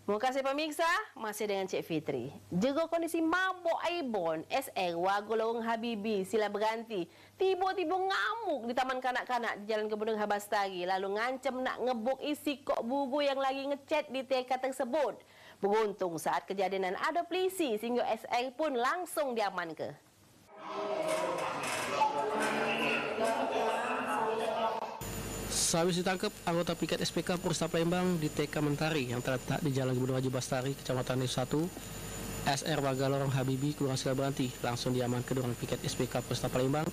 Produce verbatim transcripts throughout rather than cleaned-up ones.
Mukasih pemiksa, masih dengan Cik Fitri. Jego kondisi mabok aibon, S R warga Lorong Habibi, Sila Beranti, tibo-tibo ngamuk di Taman Kanak-kanak di Jalan Gubernur Habastari, lalu ngancem nak ngebuk isi kok bubu yang lagi ngecet di T K tersebut. Beruntung saat kejadian ado pelisi, sehingga S R pun langsung diamanke. Sawis ditangkep, anggota piket S P K Polresta Palembang di T K Mentari yang terletak di Jalan Gubernur Haji Bastari, Kecamatan Desa satu, S R warga Lorong Habibi, Kelurahan Sila Beranti, langsung diamanke dengan piket S P K Polresta Palembang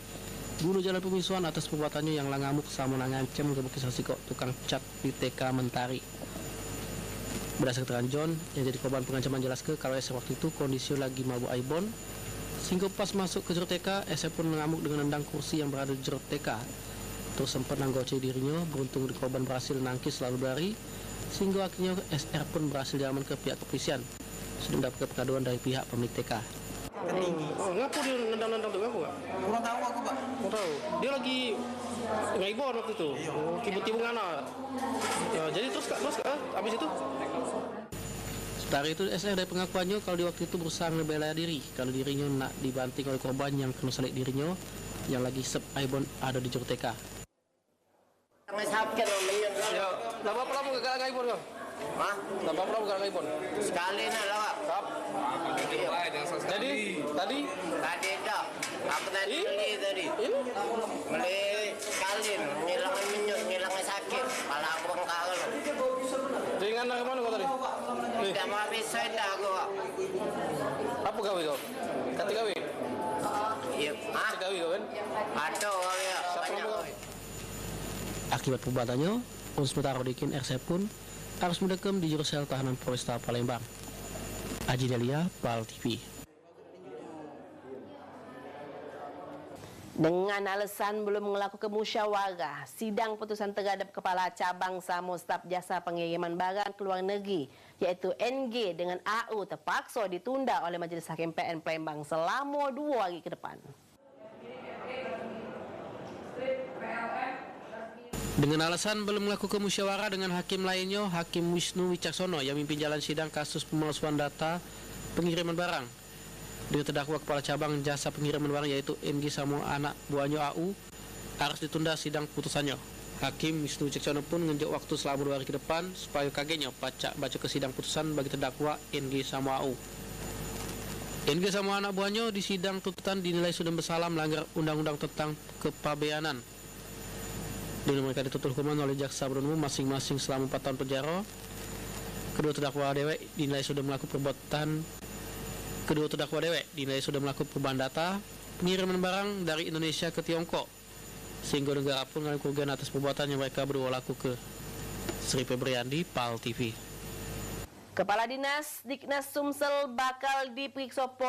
guna jalan pemisuan atas perbuatannyo yang la ngamuk samo nak ngancem ngebuk isi kok tukang cat di T K Mentari. Berdasar keterangan John, yang jadi korban pengancaman, jelaske kalau S R waktu itu kondisi lagi mabuk aibon, sehingga pas masuk ke jero T K, S R pun ngamuk dengan nendang kursi yang berada di jero T K. Terus sempat nanggocei dirinyo, beruntung korban berhasil nangkis lalu berlari, sehingga akhirnyo S R pun berhasil diamanke pihak kepolisian. Sudah mendapatkan pengaduan dari pihak pemilik T K. Ketinggi. Oh, ngapo dio nendang-nendang tu? Ngapo, Kak? Kurang tahu aku, Pak. Kurang tahu. Dio lagi ngaibon waktu itu. Iyo. Oh, tibo-tibo ngana. Ya, jadi terus, Kak, terus, Kak, habis itu? Sementara itu, S R dari pengakuannyo kalau di waktu itu berusaha ngebela diri, kalau dirinyo nak dibanting oleh korban yang keno salik dirinyo yang lagi isep aibon ado di jero T K. Tangan sakit, menyut. Ya, lah berapa lama kagak ngaibon kau? Hah? Lah berapa lama kagak ngaibon? Sekali nak lah, Wak. Sap. Iyo. Jadi, tadi? Tadi dah. Aku tadi beli tadi. Ini? Beli sekali, ngilang menyut, ngilang sakit. Pala aku bengkak. Ringan dari mana kau tadi? Nih. Dah mau habis saya dah aku, Wak. Apa gawe kau? Kati gawe? Iyo. Hah? Kati gawe kau kan? Ada gawe, ya. Siapa banyak nama kau? Gawe. Akibat perbuatannyo, untuk sementara Rodikin R C pun harus mendekem di jero sel tahanan Polresta Palembang. Aji Delia, Pal T V. Dengan alesan belum ngelakuke musyawarah, sidang putusan terhadap Kepala Cabang samo staf jasa pengiriman barang ke luar negeri, yaitu N G dengan A U, terpakso ditunda oleh Majelis Hakim P N Palembang selamo duo hari ke depan. Dengan alasan belum ngelakuke musyawarah dengan hakim lainnyo, Hakim Wisnu Wicaksono yang mimpin jalan sidang kasus pemalsuan data pengiriman barang dengan terdakwa kepala cabang jasa pengiriman barang, yaitu N G samo anak buahnyo A U, harus ditunda sidang putusannyo. Hakim Wisnu Wicaksono pun ngenjok waktu selamo duo hari ke depan supayo kagenyo pacak bacoke sidang putusan bagi terdakwa N G samo A U. N G samo anak buahnyo di sidang tuntutan dinilai sudah bersalah melanggar undang-undang tentang kepabeanan. Dengan mereka dituntut hukuman oleh jaksa penuntut umum masing-masing selamo empat tahun penjara. Kedua terdakwa dewek dinilai sudah melakukan perbuatan, kedua terdakwa dewek dinilai sudah melakukan perubahan data pengiriman barang dari Indonesia ke Tiongkok, sehingga negara pun ngalami kerugian atas perbuatan yang mereka berdua lakuke. Sri Febriandi, Pal T V. Kepala Dinas Diknas Sumsel bakal diperiksa Polri.